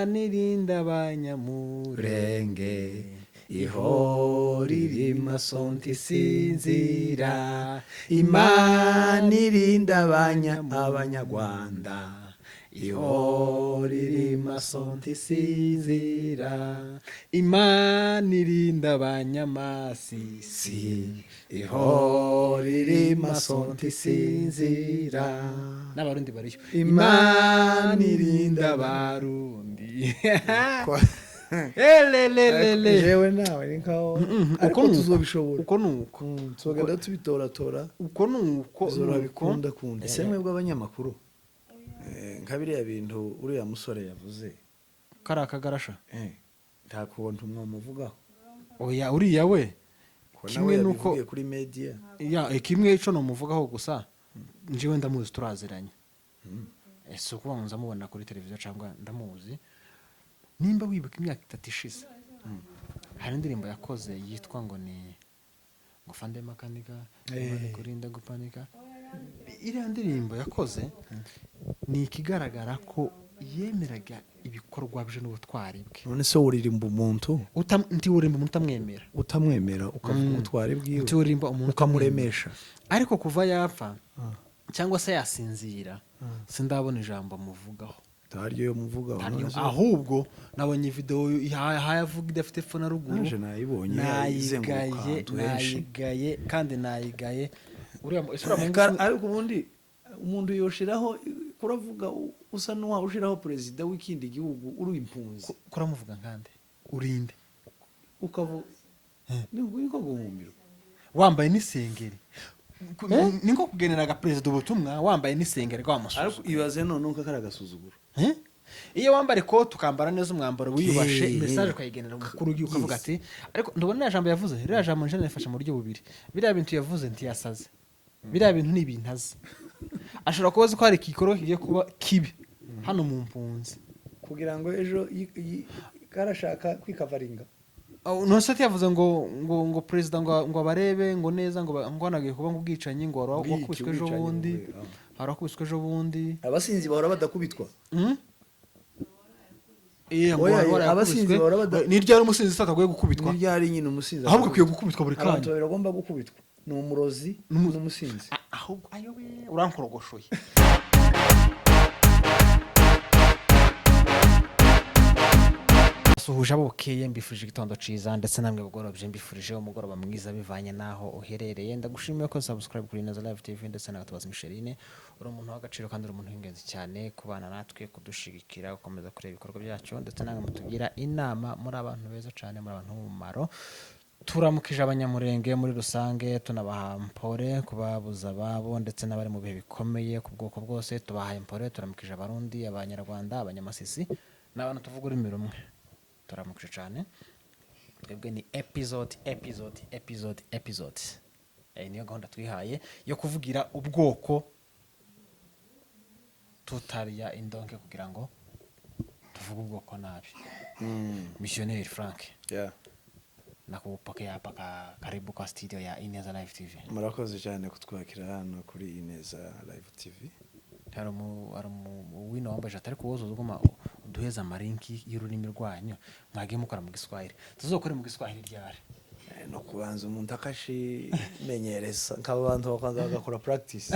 Imana irinda Abanyamurenge, ihora iri maso ntisinzira. Imana irinda Abanyarwanda, ihora iri maso ntisinzira. Imana irinda Abanyamasisi, ihora iri maso ntisinzira. N'Abarundi bariyo. Imana irinda Abarundi. Elelelele. Jewe nawe ni nkaho, ariko Uko ni uko. tuzobishobora. Uko ni uko. Tuzogenda tubitoratora. Uko ni uko. Bizora Ni uko. bikunda kunda. Ese mwebwe abanyamakuru, nka biriya bintu uriya musore yavuze, Kariya kagarasha, nta kuntu mwamuvugaho? Oya, uriya we Ko kimwe nawe nuko yabivugiye kuri media. Ya, kimwe ico nomuvugaho gusa, njiwe ndamuzi, turaziranye. Si ukuvuga ngo nzamubona kuri televiziyo cyangwa ndamuzi. Nimba wibuka, imyaka 3 ishize hari indirimbo yakoze yitwa ngo ni ngo "Fande Makanika", "Kurinda gupanika". Iriya ndirimbo yakoze ni ikigaragara ko yemeraga ibikorwa bye n'ubutwari bwe. None se uririmba umuntu Ntiwurimba umuntu utamwemera. Utamwemera, ukavuga ubutwari bwiwe, Ntiwurimba umuntu ukamuremesha. Ariko kuva yapfa cyangwa se yasinzira, sindabona ijambo amuvugaho. Ntaryo yo muvugaho. None se- Ahubwo nabonye video yavuga idafite epfo na ruguru. Naje nayibonye izenguruka Nayigaye. ahantu henshi. Nayigaye kandi nayigaye. Uriya ese uriya muhungu Ariko ubundi umuntu yoshiraho kuravuga usa n'uwa ushiraho perezida w'ikindi gihugu uri impunzi. Kuramuvuga nkande urinde? Ukavuga ni nko guhumirwa. Wambaye n'isengeri. Ni nko kugeneraga perezida ubutumwa wambaye n'isengeri wamusuza. Ariko ibaze noneho ko kari agasuzuguro. Eh? Iyo wambara ikoti, ukambara neza umwambaro wiyubashe, message ukayigenera umukuru w'igihugu, ukavuga ati, ariko ndabona ririya jambo yavuze, ririya jambo nje narifashe mu buryo bubiri. Biriya bintu yavuze ntiyasaze, biriya bintu ni ibintu azi. Ashobora kuba azi ko hari igikorwa kigiye kuba kibi hano mu mpunzi, kugira ngo ejo karashaka kwikavaringa. Oh, nonse yavuze ngo perezida ngo abarebe ngo neza, ngo hanagiye kuba ngo ubwicanyi, ngo wari Bwiki, wakubiswe ejo ubwicanyi bundi. buwe. Hari wakubiswe ejo bundi. Abasinzi bahora badakubitwa. Iya, ngo Oya, wari oya, abasinzi warakubiswe. bahora Ni ryari umusinzi se atagoye gukubitwa? Ni ryari nyine umusinzi Ahubwo akwiye gukubitwa buri Abantu kanya. babiri bagomba gukubitwa ni umurozi n'umusinzi. Ah, ahubwo ayo we urankorogoshoye. Suhuje abo bukeye, mbifurije igitondo ciza, ndetse namwe bugorobye mbifurije umugoroba mwiza bivanye n'aho uherereye. Ndagushimiye ko subscribe kuri Neza Live TV ndetse na Gatabazi Micheline. Uri umuntu w'agaciro kandi uri umuntu w'ingenzi cyane kubana natwe, kudushigikira, gukomeza kureba ibikorwa byacu, ndetse namwe mutugira inama. Muri abantu beza cyane, muri abantu b'umumaro. Turamukije Abanyamurenge muri rusange, tunabaha mpore kubabuza ababo ndetse n'abari mu bihe bikomeye ku bwoko bwose, tubahaye mpore. Turamukije Abarundi, Abanyarwanda, Abanyamasisi n'abantu tuvuga ururimi rumwe, turamukije cyane. Twebwe ni episode, episode, episode, episode. Niyo gahunda twihaye yo kuvugira ubwoko, tutarya indonke kugira ngo tuvuge ubwoko nabi. Missionnaire Frank, nakupokea hapa karibu kwa studio ya Ineza Live TV. Murakoze cyane kutwakira hano kuri Ineza Live TV. Hari umu wino wambaye ati: "Ariko wowe uguma uduheza amalinki y'ururimi rwanyu, mwagiye mukora mu Giswahili?" Tuzokore mu Giswahili ryari? No kubanza umuntu akashimenyereza, nk'aba bantu bakabanza bagakora practice.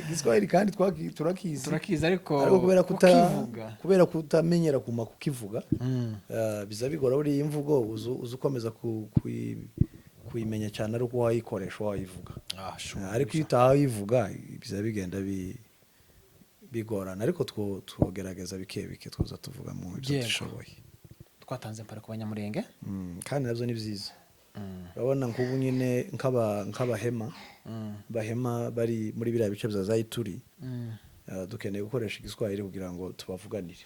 Igiswahili kandi turakizi. Turakizi, ariko Ariko kubera kuta kukivuga. Kubera kutamenyera kuma kukivuga, biza bigora. Buriya imvugo uzi ukomeza kuyimenya cyane ari uko wayikoresha, wayivuga. Ah, sure. Ariko iyo utayivuga biza bigenda bigorana, ariko twogerageza bike bike, twoza tuvuga mu ibyo dushoboye. Twatanze mpare ku Banyamurenge. Kandi nabyo ni byiza. Urabona nk'ubu nyine nk'abahema, bahema bari muri biriya bice bya Zayituri, dukeneye gukoresha Igiswahili kugira ngo tubavuganire.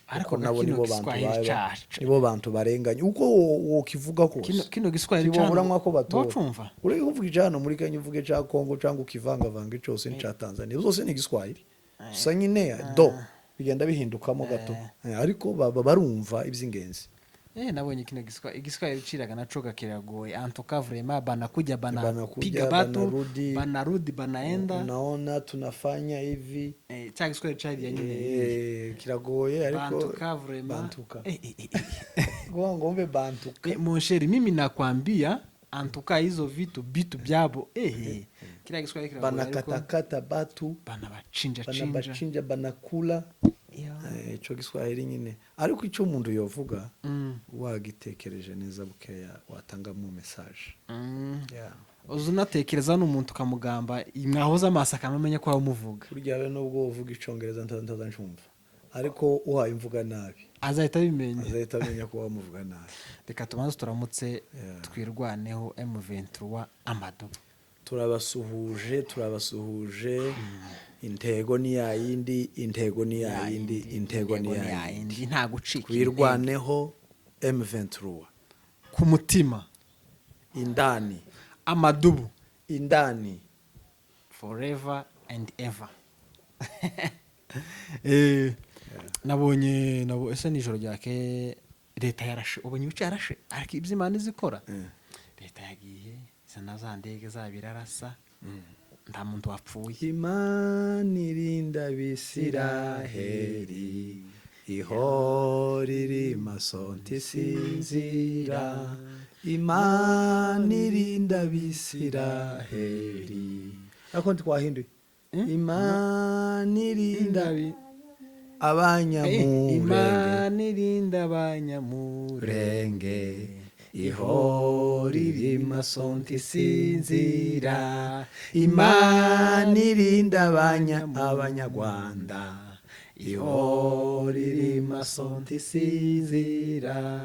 Ariko Kuko nabo kino nibo bantu Giswahili cacu. nibo bantu barenganye uko wokivuga kose. Kino Giswahili Ntibobura cano nk'ako batora. bocumva. Ureke kuvuga icya hano muri Kenya, uvuge cya Kongo cyangwa ukivangavanga cyose n'icya Tanzania, zose ni Igiswahili gusa nyine do bigenda bihindukamo gato. Ariko baba barumva iby'ingenzi. Nabonye kino igiswahili ciraga naco kiragoye, en tout cas vraiment banakuja Banakuja, banapiga batu, banarudi. Banarudi, banaenda. Unaona tunafanya hivi. Cya giswahili cariya nyine. Kiragoye ariko. Bantuka vraiment. Bantuka. Eh. Ngo ngombe bantuka. Mon cher, mimi nakwambia, en tout cas hizo vitu byabo, kila giswahili kiragoye ariko. Banakatakata batu. Banabachinja chinja. Banabachinja, banakula. Ico giswahili nyine, ariko icyo umuntu yovuga, wagitekereje neza bukeya, watangamo message. Yeah. Uzi unatekereza n'umuntu ukamugamba mwahoze amaso akamamenya ko wamuvuga. Burya be nubwo uvuga icongereza ntaza ncumva, ariko uhaye imvuga nabi, azahita abimenya. Azahita amenya ko wamuvuga nabi. Reka tubanze turamutse. Yeah. Twirwaneho, M23, amadubu. Turabasuhuje, turabasuhuje. Intego ni yayindi, intego ni yayindi, intego ni yayindi. Nta gucika intege. Twirwaneho, M23. Ku mutima. Indani. Amadubu. Indani. Forever and ever. Nabonye nabo ese nijoro ryakeye leta yarashe, ubonye ibice yarashe, ariko ibyo Imana izikora, leta yagiye izana za ndege zabo irarasa, nta muntu wapfuye. Imana irinda Abisiraheli, ihora iri maso ntisinzira. Imana irinda Abisiraheli, ariko ntitwahinduye. Imana irinda abanyamurenge. Imana irinda abanyamurenge. Renge, ihora iri maso ntisinzira. Imana irinda abanyarwanda, ihora iri maso ntisinzira.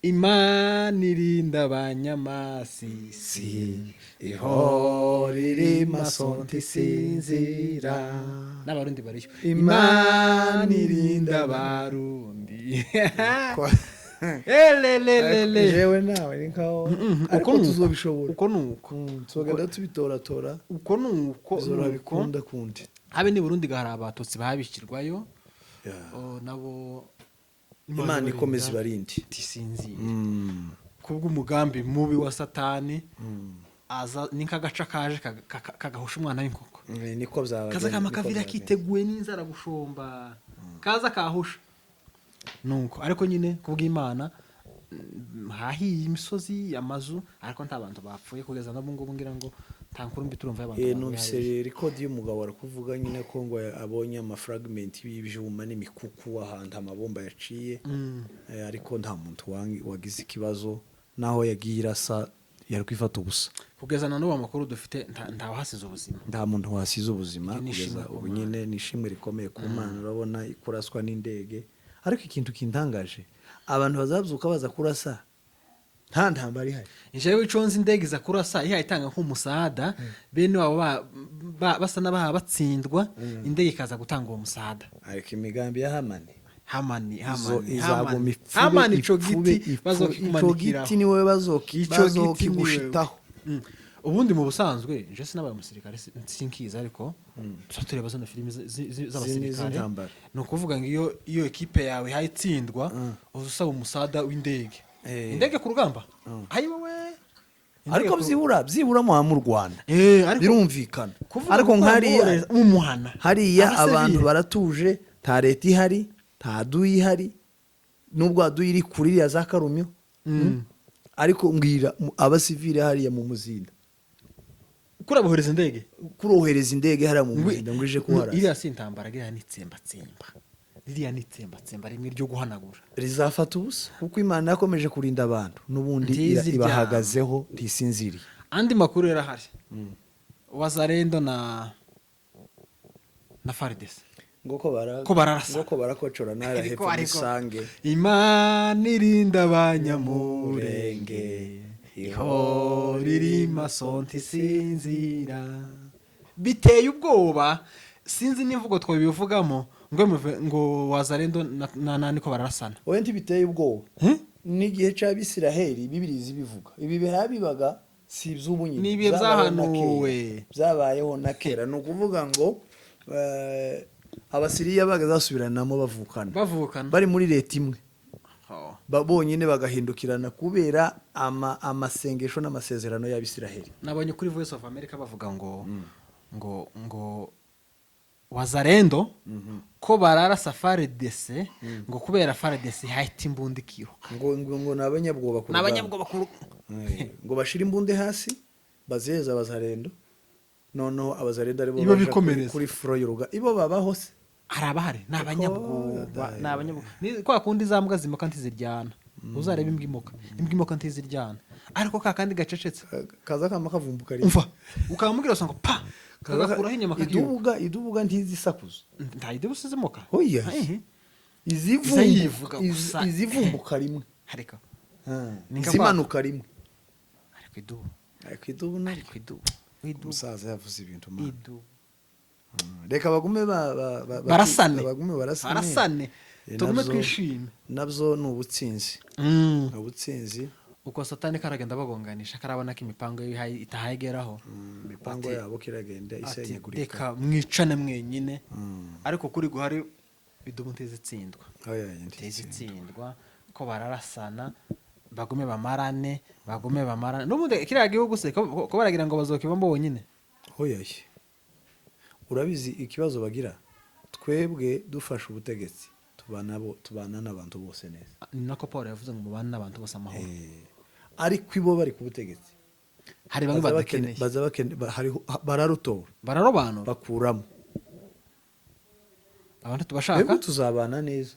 Imana irinda abanyamasisi, ihora iri maso ntisinzira. N'abarundi bariyo. Imana irinda abarundi. Elelelele. Jewe nawe ni nkaho, ariko Uko ni uko. tuzobishobora. Uko ni uko. Tuzogenda tubitoratora. Uko ni uko. Bizora ni uko. bikunda kundi. Habe ni Burundi hari abatutsi babishyirwayo. Yeah. Oh, nabo Imana ikomeza ibarinde. Tisinzire kubw'umugambi mubi wa Satani, aza ni nk'agaca kaje kagahusha umwana w'inkoko. Niko byabagenda. Kaza kama Niko kavira byagenda. kiteguye n'inzara gushomba, kaza kahusha nuko, ariko nyine kubw'Imana, hahiye imisozi, amazu, ariko nta bantu bapfuye kugeza n'ubu ngubu. Ngira ngo nta nkuru mbi turumva y'abantu baguye Numvise hariya. record y'umugabo ari kuvuga nyine ko ngo abonye amafragment y'ibyuma n'imikuku ahantu amabomba yaciye. Ariko nta muntu wagize ikibazo, naho yagiye irasa yari kwifata ubusa. Kugeza na n'ubu amakuru dufite ntawahasize ubuzima. Nta muntu wasize ubuzima. Iryo ni Kugeza ishimwe ku ubu Mana. nyine ni ishimwe rikomeye ku Mana. Urabona ikuraswa n'indege, ariko ikintu kintangaje, abantu bazabyuka baza kurasa nta ntambara ihari. Jewe ico nzi, indege iza kurasa ihaye itanga nk'umusada, bene wabo basa n'abaha batsindwa, indege ikaza gutanga uwo musada. Ariko imigambi ya Hamani Hamani, izo Hamani, izaguma Hamani, ipfube. Hamani, ico Ipfube, giti ipfube. Ico bazokikumanikiraho. giti niwe Ico giti niwe. bazokigushitaho. Ubundi mu busanzwe nje sinabaye umusirikare, sinkiza, ariko tuba tureba zino filimi z'abasirikare. Z'intambara. Ni ukuvuga ngo iyo ekipe yawe ihaye itsindwa, uza usaba umusada w'indege. Indege ku rugamba, ayi wowe. Ariko byibura muha mu Rwanda. Ariko Birumvikana. kuvuga Ariko ngo nk'hariya mumuhana hariya abasivile. Abantu baratuje, nta leta ihari, nta duyi ihari, nubwo aduyi iri kuri iriya za Karumyo. Ariko mbwira abasivile hariya mu Muzinda. Kurabohereza indege. Kurohereza indege hariya mu Muzinda ngo ije kuharasa. Iriya si intambara, iriya ni itsembatsemba, ririya ni itsembatsemba rimwe ryo guhanagura. Rizafata ubusa kuko Imana yakomeje kurinda abantu n'ubundi. Ntizi Ibahagazeho, ntisinziriye. Andi makuru rero ahari, Wazalendo na FARDC Ngo ko bara Ko bararasa. Ngo ko barakocora ntara Ariko hepfo muri ariko Sange. Imana irinda abanyamurenge, ihora iri maso ntisinzira. Biteye ubwoba, sinzi n'imvugo twabivugamo ngo ngo Wazalendo na nani ko bararasana. Wowe ntibiteye ubwoba? Hmm? N'igihe c'Abisiraheli, Bibiri bivuga ibi bihabibaga si iby'ubu nyine. Ni ibihe Byabayeho na byahanuwe. kera. Byabayeho na kera. Ni ukuvuga ngo Abasiriya bagaza basubiranamo bavukana, bavukana, bari muri leta imwe. Oh. Bonyine bagahindukirana kubera amasengesho n'amasezerano y'Abisiraheli. Nabonye kuri Voice of America bavuga ngo Wazalendo ko bararasa FARDC, ngo kubera FARDC hahita imbunda ikiruka. Ngo ni abanyabwoba ku Ni rugamba. abanyabwoba ku Ngo bashire imbunde hasi, baziheza Abazalendo, noneho Abazalendo aribo Ibo baja bikomereza. kuri front y'uruga, ibo babaho se? Hari abahari ni abanyabwoba. Dai. Ni abanyabwoba, ni kwa kundi za mbwa zimoka ntiziryana. Uzareba imbwa imoka, imbwa imoka ntiziryaana, ariko ka kandi gacecetse Kaza kama kavumbuka rimwe. Umva, ukamubwira usanga pa kagakuraho inyama kakiruka. Idubuga ntizisakuza. Nta idubu zimoka. Oya. Iza yivuga gusa. Izivumbuka rimwe. Ariko Ni nka Izimanuka rimwe. Ariko idubu Ariko idubu naryo. Ariko idubu, idubu. Umusaza yavuze ibintu, man. Idubu. Reka bagume Barasane. Bagume barasane. Barasane. Tugume twishime. Nabyo ni ubutsinzi, ni ubutsinzi. Uko Satani karagenda bagonganisha, karabona ko imipango ye itahageraho. Imipango yabo kiragenda Ati, isenyagurika. "Reka mwicane mwenyine." Ariko kuri guhari, idubu ntizitsindwa. Oya, Ntizitsindwa, ko bararasana bagume bamarane, bagume bamarane. N'ubundi kiriya gihugu se ko baragira ngo bazokivamo bonyine? Oya, urabizi ikibazo bagira, twebwe dufashe ubutegetsi tubana tubana n'abantu bose neza. Ni nako Paul yavuze ngo mubane n'abantu bose amahoro. Ariko ibo bari ku butegetsi Hari bamwe baza badakeneye. Baza bararutora. Bararobanura. Bakuramo. Abantu Twebwe tubashaka. tuzabana neza.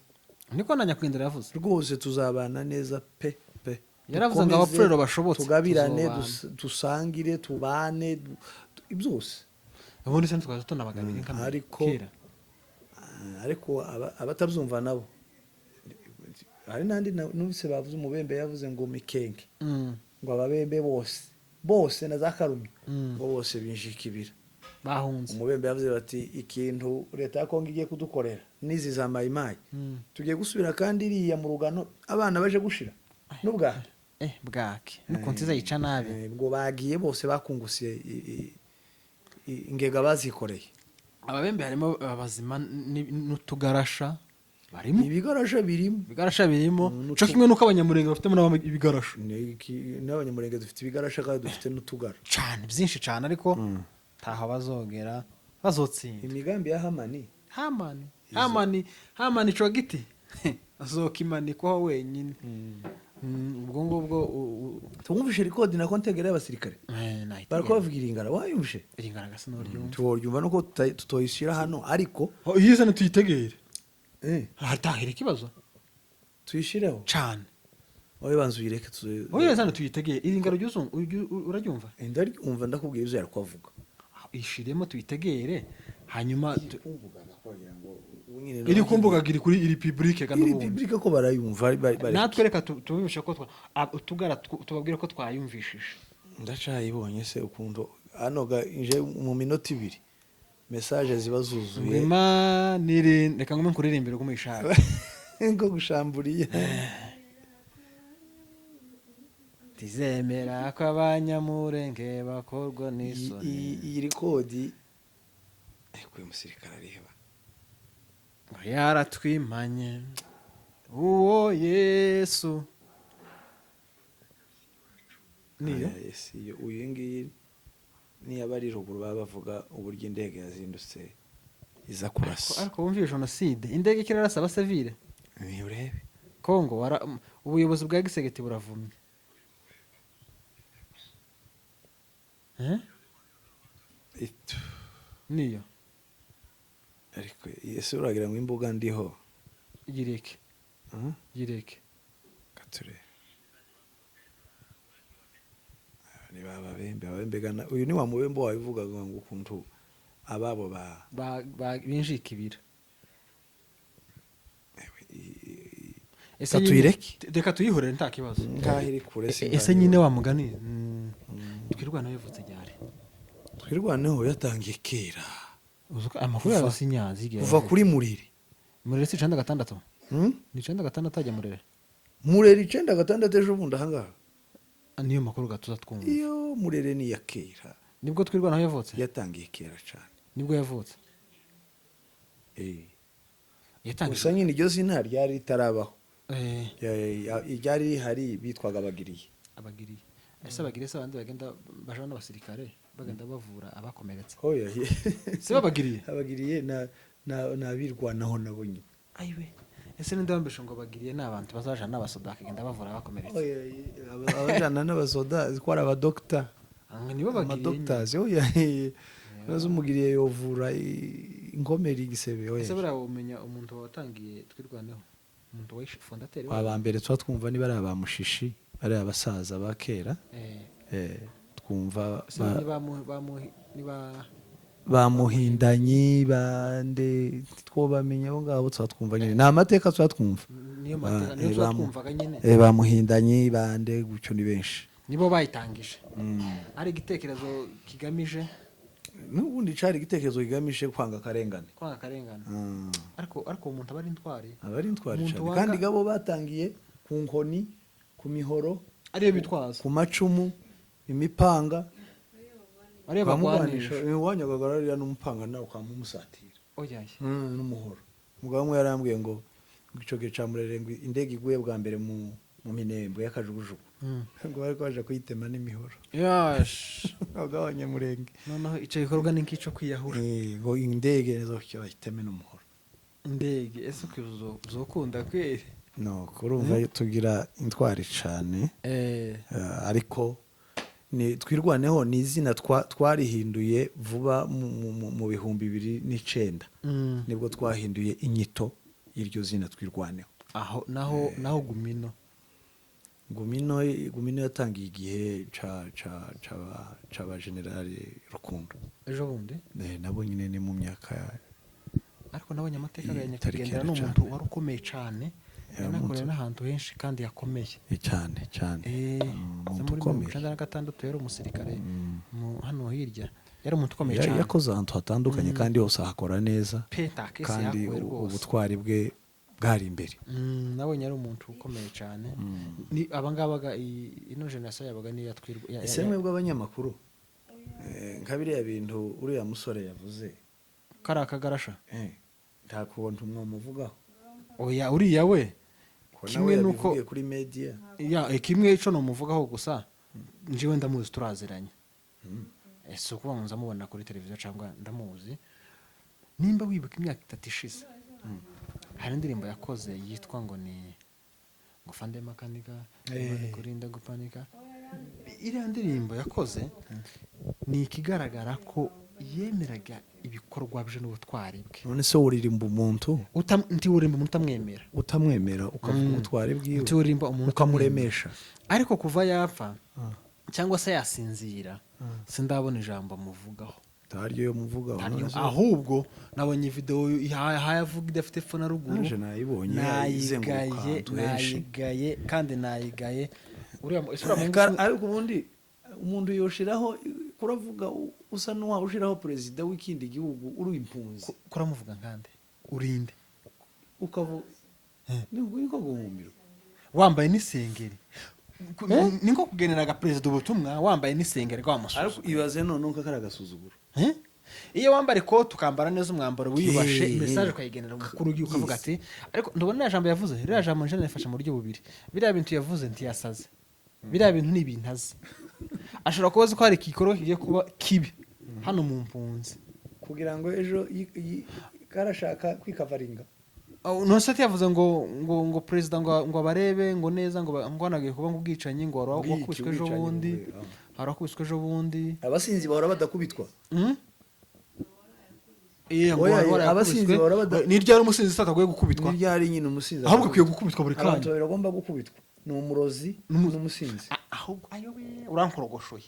Niko na nyakwigendera yavuze. Rwose tuzabana neza pe pe. Yaravuze ngo Dukomeze, abapfurero bashobotse, tugabirane, tuzobana. Dusangire, tubane, byose. Ubundi se ntitwaza tunabagabira inka kera? Ariko abatabyumva nabo, hari n'andi numvise bavuze, umubembe yavuze ngo Mikenke, ngo ababembe bose bose na za Karumi, ngo bose binjiye ikibira. Bahunze. Umubembe yavuze bati ikintu leta ya Kongo igiye kudukorera n'izi za Mayimayi, tugiye gusubira kandi iriya mu rugano, abana baje gushira n'ubwaha. Bwake n'ukuntu iza yica nabi. Ngo bagiye bose bakungusiye ingega bazikoreye. Ababembe harimo abazima n'utugarasha barimo. Ibigarasha birimo. Ibigarasha birimo, cyo kimwe n'uko Abanyamurenge bafitemo nabo ibigarasha. N'Abanyamurenge dufite ibigarasha kandi dufite n'utugara. Cyane, byinshi cyane, ariko ntaho bazogera, bazotsinda. Imigambi ya Hamani. Hamani, Hamani, Hamani, ico giti azokimanikwaho wenyine. Ubwo ngubwo Tumwumvishe record na kontegera y'abasirikare. Nahita Bariko bavuga iringara, wayumvishe? Iringara gasa n'uryumva. Tuworyumva nuko tutoyishyira hano, ariko Iyo zana tuyitegere, hatahira ikibazo. Tuyishireho. Cane. Wowe banza uyireke Oya, zana tuyitegere iringara uraryumva? Ndaryumva, ndakubwira ibyo yari kuvuga. Ishiremo tuyitegere, hanyuma Iri iri ku mbuga, iri kuri iri public ga Iri n'ubundi. public ko barayumva Natwe reka tubibishe ko utugara tubabwire ko twayumvishije. Ndacayibonye se ukuntu hano ga nje mu minota 2 message ziba zuzuye. Ngwima niri, reka ngume nkuririmbire uko muyishaka. Ngo gushamburiye. Tizemera ko Abanyamurenge bakorwa n'isoni. Iyi record, ariko uyu musirikare areba. Ngo yaratwimanye uwo Yesu niyo. Aya, yes, uyu ngiyi niyo abari ruguru baba bavuga uburyo indege yazindutse iza kurasa. Ariko wumviye jenoside, indege ikirarasa abasivile. Ni urebe. Kongo ubuyobozi bwa Gisegeti buravumye. Eh? Itu. Niyo. Ariko ese uragira ngo imbuga ndiho? Yireke. Yireke. Kature. Ni baba bembe, ababembe gana uyu ni wa mubembe wabivugaga ngo ukuntu ababo ba Binjiye ikibira. Ewe, Ese Reka tuyireke? Reka tuyihorere, nta kibazo. Ngaho iri kure. Ese nyine wa mugani, Twirwaneho yavutse ryari? Twirwaneho yatangiye kera. Uzi ko amakuru yawe sinyazi igihe Kuva yavutse. kuri Murire. Murere si 96? Hmm? Ni 96 ajya Murere. Murere 96, ejo bundi ahangaha. Niyo makuru gatuza twumva. Iyo Murere ni iya kera. Nibwo Twirwaneho yavutse? Yatangiye kera cyane. Nibwo yavutse? Yatangiye Gusa nyine iryo zina ryari ritarabaho. Iryari rihari bitwaga Abagiriye. Abagiriye. Ese abagiriye se abandi bagenda bajana n'abasirikare, bagenda bavura abakomeretse? Oya. Si babagiriye? Abagiriye na abirwanaho nabo nyine. Ayiwe, ese ninde wambeshe ngo abagiriye ni abantu bazajana n'abasoda bakagenda bavura abakomeretse? Oya, abajana n'abasoda ko ari abadokita. Ah, nibo bagiriye nyine. Amadoctors, oya. Nazo umugiriye yovura inkomeri, igisebe, oya. Ese buriya umenya umuntu watangiye Twirwaneho, umuntu wishe fondateur wayo? Aba mbere tuba twumva niba ari abamushishi, ari abasaza ba kera. Twumva Ese niba Bamuhindanyi bande twobamenya abo ngabo tuba twumva nyine, ni amateka tuba twumva. Niyo mateka, niyo tuba twumvaga nyine. Bamuhindanyi bande gutyo, ni benshi. Nibo bayitangije, ari igitekerezo kigamije N'ubundi cari igitekerezo kigamije kwanga akarengane. Kwanga akarengane. Ariko uwo muntu aba ari intwari. Aba ari intwari Umuntu cyane. wanga- Kandi gabo batangiye ku nkoni, ku mihoro, ariyo bitwaza, ku macumu, imipanga. Ariyo bagwanisha. Wanyagaga rariya n'umupanga nawe ukamumusatira. Oya. N'umuhoro. Umugabo umwe yarambwiye ngo ico gihe ca Murere, ngo indege iguye bwa mbere mu Minembwe y'akajugujugu, ngo bari baje kuyitema n'imihoro. Yash. Abagabo b'Abanyamurenge. Noneho icyo gikorwa ni nk'icyo kwiyahura. Ngo indege nizo bayiteme n'umuhoro. Indege, ese uzokunda kweri? No kurumva tugira intwari cane. Ariko ni Twirwaneho ni izina twarihinduye vuba mu 2009. Nibwo twahinduye inyito y'iryo zina Twirwaneho. Aho naho Gumino? Gumino, Gumino yatangiye igihe ca ca ca c'aba generali Rukundo. Ejo bundi. Nabo nyine ni mu myaka Ariko nabonye amateka ya itari nyakwigendera, kera ni umuntu cane. wari ukomeye cyane. Ya, Yanakoreye umuntu- n'ahantu henshi kandi yakomeye. Cyane cyane. Za Umuntu muri mirongo ukomeye. icyenda na gatandatu yari umusirikare hano hirya, yari umuntu ukomeye cyane. Yakoze ahantu hatandukanye kandi hose ahakora neza. Pe, nta kesi Kandi yakuwe rwose. ubutwari bwe bwari imbere. Nabonye ari umuntu ukomeye cyane. Ni abangabaga ino generation yabaga niyo yatwirwa Ese mwebwe abanyamakuru, nka biriya bintu uriya musore yavuze, kariya kagarasha? Nta kuntu mwamuvugaho? Oya, uriya we Ko nawe kimwe nuko yabivugiye kuri media. Ya, kimwe ico nomuvugaho gusa, njiwe ndamuzi, turaziranye. Si ukuvuga ngo nzamubona kuri televiziyo cyangwa ndamuzi. Nimba wibuka imyaka 3 ishize, hari indirimbo yakoze yitwa ngo ni ngo Fande Makanika kurinda gupanika. Iriya ndirimbo yakoze ni ikigaragara ko yemeraga ibikorwa bye n'ubutwari bwe. None se uririmba umuntu Ntiwurimba umuntu utamwemera. Utamwemera, ukavuga ubutwari bwiwe, Ntiwurimba umuntu ukamuremesha. Ariko kuva yapfa cyangwa se yasinzira, sindabona ijambo amuvugaho. Ntaryo yo muvugaho. Ntaryo. None se- Ahubwo nabonye video hayavuga idafite epfo na ruguru. Naje nayibonye izenguruka Nayigaye. ahantu henshi. Nayigaye kandi nayigaye. Uriya ese uriya muhungu Ariko ubundi umuntu yoshiraho kuravuga usa n'uwawe ushiraho perezida w'ikindi gihugu uri impunzi. Kuramuvuga nkande, urinde? Ukavuga niko guhumirwa. Wambaye n'isengeri. Ni nko kugeneraga perezida ubutumwa wambaye n'isengeri Ariko wamusuzuguye. ibaze noneho ko kari agasuzuguro. Eh? Iyo wambara ikoti, ukambara neza, umwambaro wiyubashe, message ukayigenera umukuru w'igihugu, ukavuga ati ariko ndabona ririya jambo yavuze, ririya jambo nje nifashe mu buryo bubiri. Biriya bintu yavuze ntiyasaze, biriya bintu ni ibintu azi. Ashobora kuba azi ko hari igikorwa kigiye kuba kibi hano mu mpunzi. Kugira ngo ejo karashaka kwikavaringa. Oh, nonse yavuze ngo perezida ngo abarebe ngo neza, ngo hanagiye kuba ngo ubwicanyi, ngo hari Bwiki, wakubiswe ejo ubwicanyi bundi. ah. Hari wakubiswe ejo bundi. Abasinzi bahora badakubitwa. Ngo Oya, wari oya, abasinzi warakubiswe. bahora Ni ryari umusinzi se atagoye gukubitwa? Ni ryari nyine umusinzi Ahubwo akwiye gukubitwa buri Abantu kanya. babiri bagomba gukubitwa ni umurozi n'umusinzi. Ahubwo ayo we urankorogoshoye.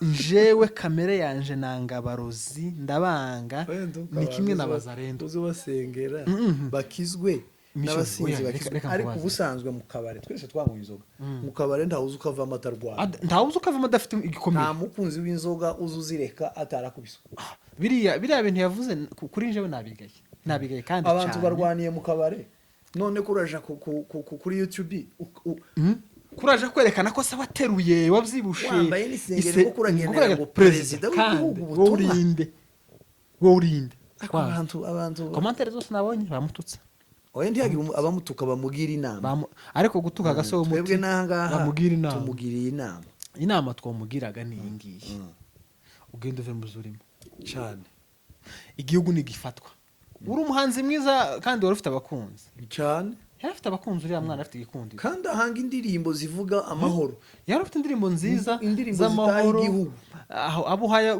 Njewe kamere yanje nanga abarozi, ndabanga. Ni kimwe na bazarendo. Uzi ubasengera bakizwe. Mission, N'abasinzi oya, bakizwe. reka Ariko nkubaze. ubusanzwe mu kabari twese twanywa inzoga, mu kabari ntawuzi ukavamo atarwara. Ntawuzi ukavamo adafite igikomere. Nta mukunzi w'inzoga uzi uzireka atarakubiswe. Biriya bintu yavuze kuri njyewe nabigaye, nabigaye kandi Abantu cyane. barwaniye mu kabare, none kuraja kuri YouTube Kuraje kwerekana ko se wateruye, wabyibushe. Wambaye n'isengeri, ko kuragenera ngo perezida perezida w'igihugu kandi wowe ubutumwa. urinde, wowe urinde. Ariko abantu Commentaire zose nabonye bamututse. Oya, ntiyagira abamutuka bamugira inama. Ariko gutuka agasobo Twebwe umuti n'ahangaha bamugira inama. Tumugiriye inama. Inama twamugiraga ni iyi ngiyi: ugenda uve mu zo urimo. Cyane. Igihugu ntigifatwa, uri umuhanzi mwiza kandi wari ufite abakunzi. Cyane. Yari afite abakunzi, uriya mwana afite igikundiro. Kandi ahanga indirimbo zivuga amahoro. Yari afite indirimbo nziza Indirimbo z'amahoro. zitaha igihugu. Aho abo uhaya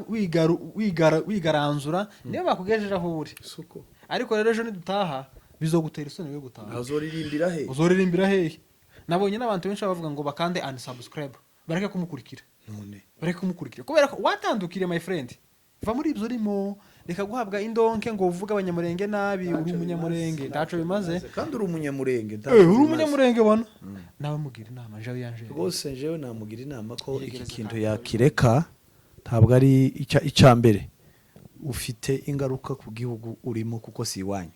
wigaranzura niyo bakugejeje aho uri. Suko. Ariko rero ejo nidutaha bizogutera isoni yo gutaha. Azoririmbira he? Uzoririmbira hehe? Nabonye n'abantu benshi bavuga ngo bakande unsubscribe, bareke kumukurikira. None Bareke kumukurikira kubera ko watandukiriye. My friend, va muri ibyo urimo, reka guhabwa indonke ngo uvuge Abanyamurenge nabi. Uri Umunyamurenge, ntaco bimaze. Kandi uri Umunyamurenge, ntacyo Uri bimaze. Umunyamurenge bona nawe mugira inama njewe yanje. Rwose njyewe namugira inama ko iki Yegereza kintu kandi. yakireka. Ntabwo ari icya mbere, ufite ingaruka ku gihugu urimo kuko si iwanyu.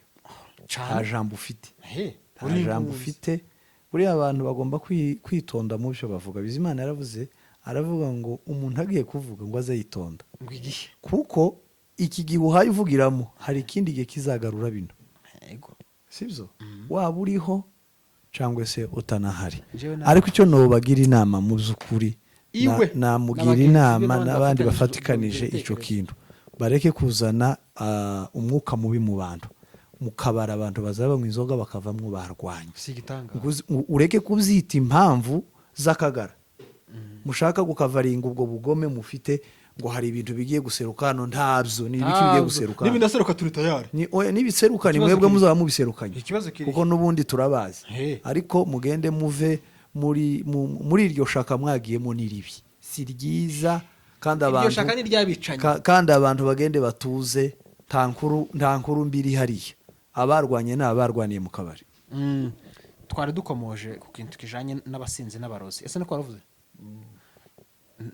Nta Cane. jambo ufite. He, Nta uri jambo impunzi. ufite. Buriya abantu bagomba kwitonda mu byo bavuga. Bizimana yaravuze, aravuga ngo umuntu agiye kuvuga ngo aze yitonda, Ngo igihe kuko iki gihe uhaye uvugiramo hari ikindi gihe kizagarura bino. Yego. Sibyo, waba uriho cyangwa se utanahari. Jewe Ariko icyo nobagira inama mu by'ukuri, Iwe namugira n'abagenzi be inama n'abandi n'abandi bafatanije bafatikanije ibyo icyo bitekerezo. kintu, bareke kuzana umwuka mubi mu bantu. Mu kabari abantu bazaba banywa inzoga bakavamwo barwanya. Si igitangaza. Ureke kubyita impamvu z'akagara mushaka gukavaringa ubwo bugome mufite, ngo hari ibintu bigiye guseruka hano. Ntabyo, ni ibiki bigiye guseruka hano? N'ibinaseruka turi tayari. Ni oya, nibiseruka ni Ikibazo mwebwe kiri- muzaba mubiserukanye. Ikibazo kiri- Kuko n'ubundi turabazi. He. Ariko mugende muve muri iryo shaka mwagiyemo, ni ribi, si ryiza. Kandi Iryo abantu shaka ni iryabicanyi. Kandi abantu bagende batuze, nta nkuru mbi iri hariya. Abarwanye ni abarwaniye mu kabari. Twari dukomoje ku kintu kijanye n'abasinzi n'abarozi. Ese niko waravuze?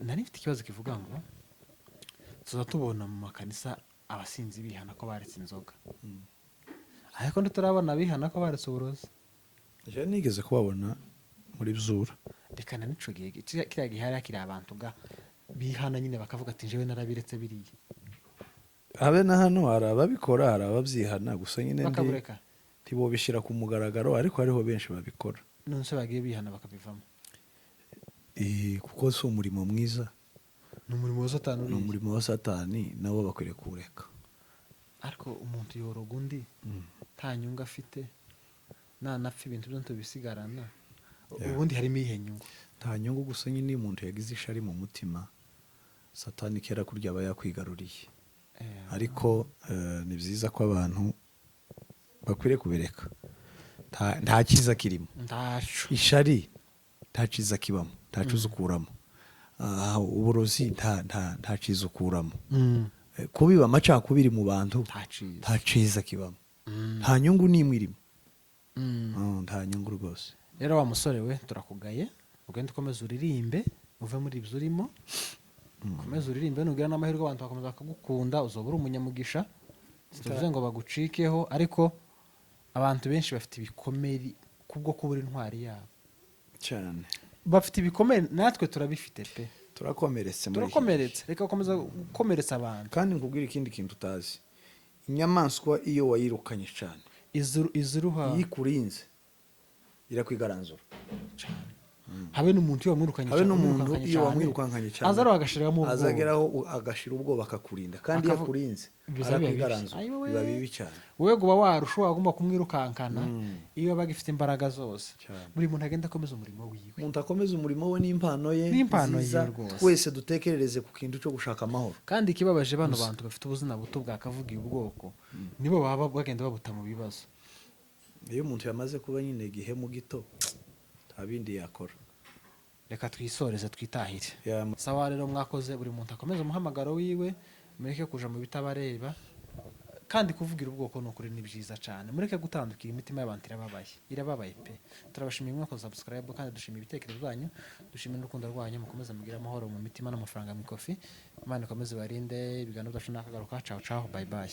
Nari mfite ikibazo kivuga ngo tuza tubona mu makanisa abasinzi bihana ko baretse inzoga, ariko ntiturabona abihana ko baretse uburozi. Jewe nigeze kubabona muri Byura. Reka na nico gihe kiriya gihe hari hakiri abantu ga bihana nyine, bakavuga ati: "Njyewe narabiretse biriya." Habe na hano hari ababikora, hari ababyihana, gusa nyine Bakabureka. ntibobishyira ku mugaragaro, ariko hariho benshi babikora. None se bagiye bihana bakabivamo? Kuko si umurimo mwiza. Ni umurimo wa Satani Ni uriya. umurimo wa Satani, nabo bakwiriye kuwureka. Ariko umuntu yoroga undi nta nyungu afite, nanapfa ibintu byo tubisigarana. Ubundi harimo iyihe nyungu? Nta nyungu, gusa nyine iyo umuntu yagize ishari mu mutima, Satani kera kurya aba yakwigaruriye. Ariko ni byiza ko abantu bakwiriye kubireka. Nta cyiza kirimo. Ntaco. Ishari nta cyiza kibamo, nta cyiza ukuramo. Uburozi nta cyiza ukuramo. Kubiba amacakubiri mu bantu Nta cyiza. nta cyiza kibamo, nta nyungu n'imwe irimo. Nta nyungu rwose. Rero wa musore we, turakugaye, ugende ukomeze uririmbe, uve muri ibyo urimo, ukomeze uririmbe. Nugira n'amahirwe abantu bakomeza bakagukunda, uzoba uri umunyamugisha. Tuvuze ngo bagucikeho, ariko abantu benshi bafite ibikomere kubwo kubura intwari yabo. Cyane. Bafite ibikomere, natwe turabifite pe. Turakomeretse muri iki gihe. Turakomeretse, reka gukomeza gukomeretsa abantu. Kandi nkubwire ikindi kintu utazi: inyamaswa iyo wayirukanye cyane, Iziruha. iyo ikurinze irakwigaranzura. Habe n'umuntu iyo wamwirukanye Habe cyane, n'umuntu wamwirukankanye iyo cyane, wamwirukankanye cyane, aza agashiramo ubwoba. Azageraho agashira ubwoba akakurinda. Kandi iyo akurinze Biza biba bibi. arakwigaranzura. Ayiwe. Biba bibi cyane. Wowe guba warusha wagomba kumwirukankana iyo yabaga ifite imbaraga zose. Cyane. Buri muntu agenda akomeza umurimo wiwe. Umuntu akomeza umurimo we n'impano ye N'impano ye nziza. rwose. Twese dutekerereze ku kintu cyo gushaka amahoro. Kandi ikibabaje, bano bantu bafite ubuzima buto bwakavugiye ubwoko nibo baba bagenda babuta mu bibazo. Iyo umuntu yamaze kuba nyine igihemu gito, nta bindi yakora. Reka twisoreze, twitahire. Ya. Sawa rero, mwakoze. Buri muntu akomeze umuhamagaro wiwe, mureke kuja mu bitabareba. Kandi kuvugira ubwoko ni ukuri ni byiza cyane. Mureke gutandukira, imitima y'abantu irababaye, irababaye pe. Turabashimiye mwakoze subscribe, kandi dushimiye ibitekerezo byanyu, dushimiye n'urukundo rwanyu. Mukomeze mugire amahoro mu mitima n'amafaranga mu ikofi. Imana ikomeze ibarinde. Ibiganiro byacu nakagaruka. Ciao ciao, bye bye.